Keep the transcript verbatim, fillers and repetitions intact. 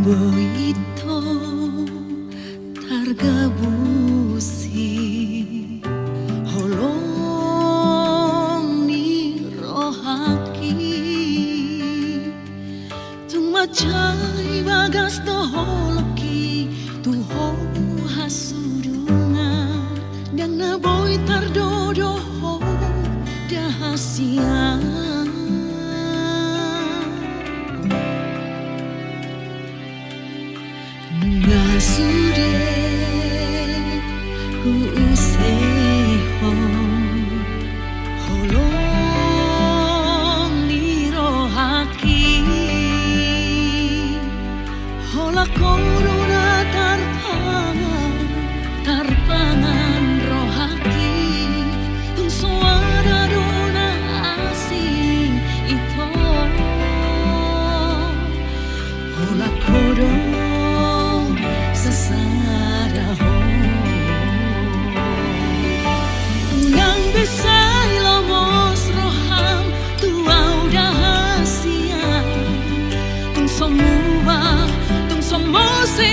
Boi do targabusi holong ni rohangki. Tung mansai bagas do holongki tu ho hasudungan, ndang na boi tardodo ho da hasian. Nunga sude huusehon holong ni rohangki. Holan ho do na tarpangan, tarpangan rohangki. Tung so ada do na asing ito. Holan ho do sasada ho. Ndang be sai lomos roham tu au da hasian. Tung so muba, tung so mose